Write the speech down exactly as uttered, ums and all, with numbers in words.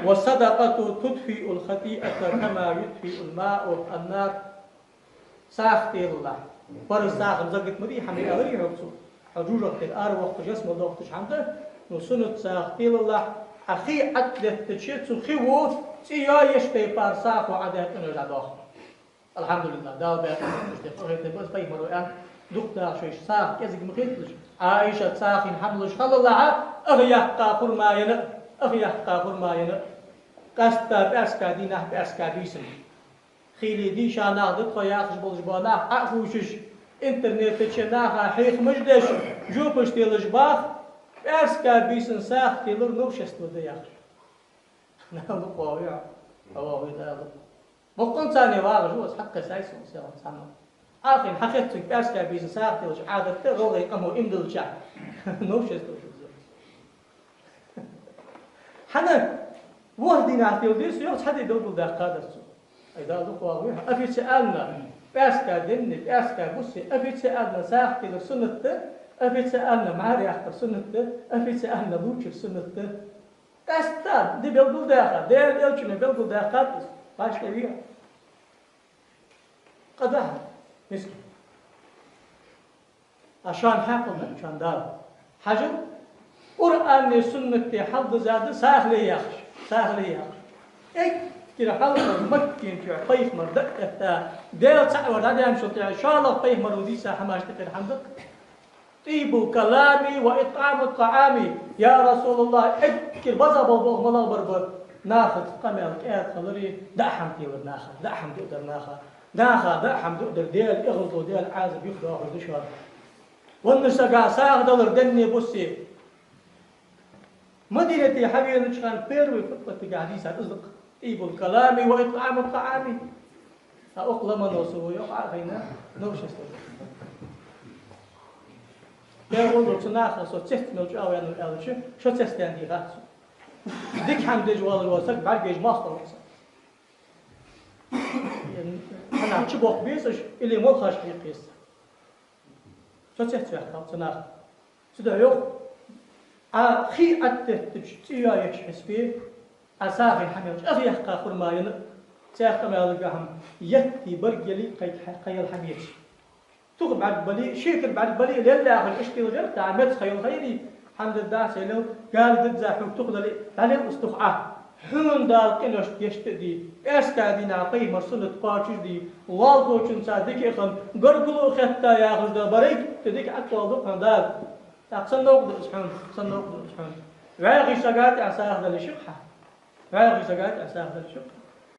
والصدقة تطفئ الخطيئة كما يطفئ الماء النار. СагӀа телалахь. Параз сагӀа-м закат ма дий, хӀама аьлар хьога цо. Хьо жожагӀатера аравоаккхаш, ялсмала доахийташ хӀама да, ну, суннат сагӀа телалахь, Ӏа хий Ӏотеттача, цу хиво цӀи йоаеш тайпара сагӀо Ӏа даь къинош дӀадоах. АлхьамдулиллахӀ, Дала баьккхаб уж тӀехьа къахетам бац, пайхамаро аьннад, дукха дахаш вай сагӀа кӀезига ма хеталаш. Ӏайшат сагӀийна хӀама луш хилалахь, ах яьккха хурма енна, ах яьккха хурма енна. Къаьстта пӀаьраска дийнахьа, пӀаьраска бийсан. Хийла дийша нах да тхо яхаш болаш бола нах Ӏо а ховшаш, интернета чу наха хьехамаш деш, жопаш телаш бах, пӀаьраска бийсан сагӀа телар новшество да яхаш. Дала къоаве, Ӏа вахаве Дала. Боккъонца вагӀаш ва аз, хьакхесай сона, селхан цхьанне. Ӏахин хьахеццунг пӀаьраска бийсан сагӀа телаш Ӏадатта, гӀалгӀай къамо иман диллача. Новшество да из. ХӀана? ВорхӀ дийнахьа тела деза, йоах, цхьа ди белгалдаьккхадар цо. Ай, Дала дукха вахаве, официально, пӀаьраска денна, пӀаьраска буссе, официально сагӀа телар суннат да, официально мӀара яккхар суннат да, официально лувчар суннат да. Къаьстта ди белгалдаьккха, Даьла Элчано белгалдаьккхад из, башха ве. Къа да хьа, мискин. А шоана хьаькъал да шоана Дала. Хьажал, Къуръане, суннате хьалдизза да сагӀа ле яхаш, сагӀа ле яхаш. Эггара хьалха Маккан чу пайхамар дӀа а этта, Даьла цаӀ вар дӀадаьнначул тӀехьагӀа шоллагӀа пайхамаро дийца хӀамаш тӀехьара хӀама да-кх. طيب الكلام وإطعام الطعام. Я РасулаллахӀ, эггара беза бола болх малагӀа бар ба? Нахаца къамаьл кӀаьда хилари, даа хӀама телар наха, даа хӀама дуадар наха, наха даа хӀама дуадар Даьла эгӀазло, Даьла Ӏазап юхадоахаш да шоана. Веннача сага сагӀа далар денна, буссе. Мадинате хьавенача хана первый хутбатага хьадийцар из да-кх: طيب الكلام وإطعام الطعام. А укх ламано со ву, йоах, Ӏа а хайна, новшество. Первый цу наха со цец мел чӀоагӀа ваьннав аьлча, шо цецдаьнна дийхад цо. Дика хӀама деш воаллаш вола саг бӀаргайча моастагӀа ва-кх из. Хьанах чубохка безаш, или молхаш хьекха еза. Со цецваьккхав цу наха. Цудухьа йоах, Ӏа хий Ӏотеттача цӀи йоаеча хьисапе, Ӏа сагӀийна хӀама елча, ах яьккха хурма енна, цхьа къамаьл га хӀама, етта барг яле, кхайка хьа-, кхайкал хӀама еций. Тух бӀарг бале, шекар бӀарг бале, лелла яхаш, иштта лежар, тӀа меца хайла хайрий, хӀама дергдац, яле, гала дизза хьога тух дале, дӀалел из тух Ӏа. Хьона Дала къинош гешт а дий, пӀаьраска дийнахьа пайхамара суннат кхоачаш а дий, лоалахочунца дика а хинна, гаргало а хетта яхаш дола барайтталагӀа дика Ӏоттаваьлар хьона Дала. ТӀаккха цхьан новкъа да из хьона, цхьан новкъа да из хьона. ВӀаьхий сага тӀехьа сагӀа дала йиш я-кх хьа. ВӀаьхий сага тӀехьа сагӀа дала йиш я-кх хьа.